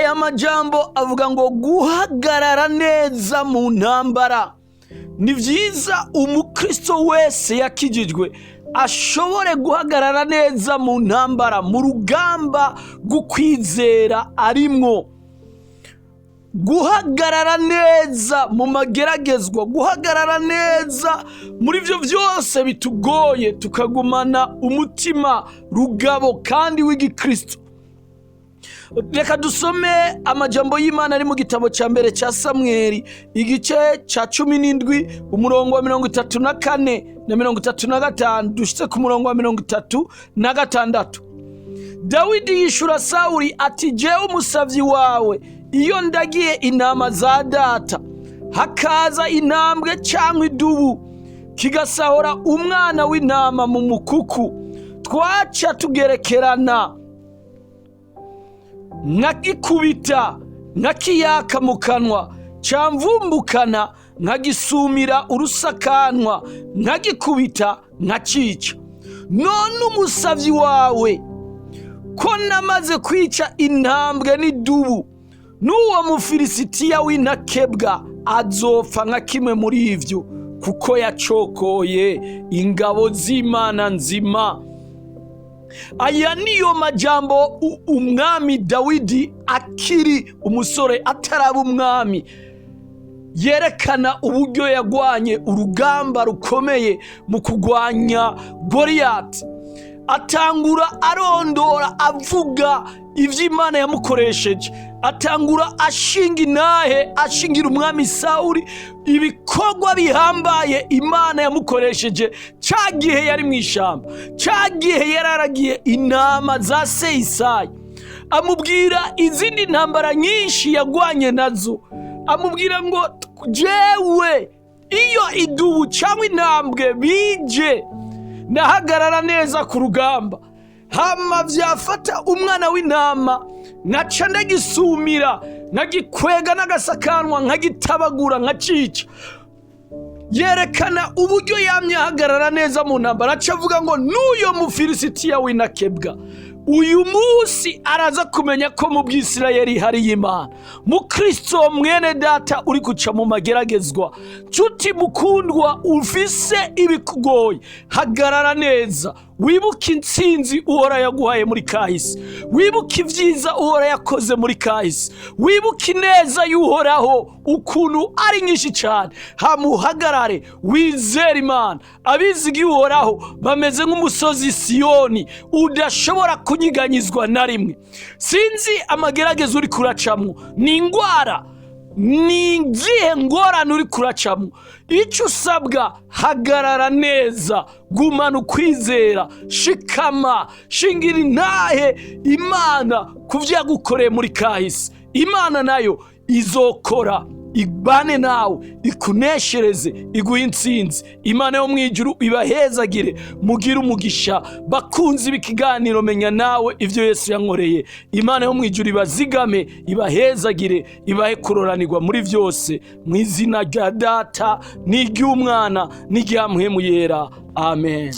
Aya majambo avuga ngo guhagarara neza mu ntambara. Ni byiza umukristo wese yakijijwe ashobore guhagarara neza mu ntambara, mu rugamba rw'ukwizera arimwo, guhagarara neza mu mageragezwa, guhagarara neza muri byo byose bitugoye, tukagumana umutima rugabo kandi w'igikristo. Reka dusome amajambo y'Imana ari mu gitabo cya mbere cya Samweli, igice cya 17, umurongo wa 34 na 35, dushyitse ku murongo wa 36. Dawidi yishura Sawuli ati: "Jewe umusavyi wawe, iyo ndagiye intama za data, hakaza intambwe cyangwa idubu kigasahora umwana w'intama mu mukuku, twaca tugerekerana, nkagikubita, nkakiyaka mu kanwa, camvumbukana nkagisumira urusakanwa, nkagikubita, nkacica. None umusavyi wawe ko namaze kwica intambwe n'idubu, n'uwo Mufilisitiya w'intakebwa azopfa nka kimwe muri ivyo, kuko yacokoye ingabo z'Imana nzima." Aya niyo majambo umwami Dawidi akiri umusore, ataraba umwami, yerekana uburyo yagwanye urugamba rukomeye mu kurwanya Goriyati. Atangura arondora, avuga iby'Imana yamukoresheje, atangura ashinga intahe, ashingira umwami Sawuri ibikorwa bihambaye Imana yamukoresheje cya gihe yari mu ishyamba, cya gihe yari aragiye intama za se Isayi. Amubwira izindi ntambara nyinshi yagwanye nazo, amubwira ngo: "Jewe iyo idubu cyangwa intambwe bije, nahagarara neza ku rugamba, hama vyafata umwana w'intama nkaca ndagisumira, nkagikwega n'agasakanwa, nkagitabagura, nkacica." Yerekana uburyo yamye ahagarara neza mu ntambara. Aca avuga ngo n'uyo Mufilisitiya w'inakebwa uyu munsi araza kumenya ko mu Bwisirayeli hari Imana. Mukristo mwene data uri guca mu mageragezwa, nshuti mukundwa ufise ibikugoye, hagarara neza, wibuke intsinzi Uhora yaguhaye muri kahise, wibuke ibyiza Uhora yakoze muri kahise, wibuke ineza y'Uhoraho ukuntu ari nyinshi cyane, hamuhagarare wizere Imana. Abizigiye Uhoraho bameze nk'umusozi Siyoni udashobora kunyiganyizwa na rimwe. Sinzi amagerageza uri kuracamwo, ni indwara, ni izihe ngorane uri kuracamo, icyo usabwa, hagarara neza, gumana ukwizera, shikama, shingira intahe Imana ku byo yagukoreye muri kahise. Imana nayo izokora, ibane nawe, ikuneshereze, iguhe intsinzi. Imana yo mu ijuru ibahezagire, mugire umugisha. Bakunzi b'ikiganiro Menya Nawe Ibyo Yesu Yankoreye, Imana yo mu ijuru ibazigame, ibahezagire, ibahe kuroranirwa muri byose, mu izina rya Data n'iry'Umwana n'irya Mpwemu Yera. Amen.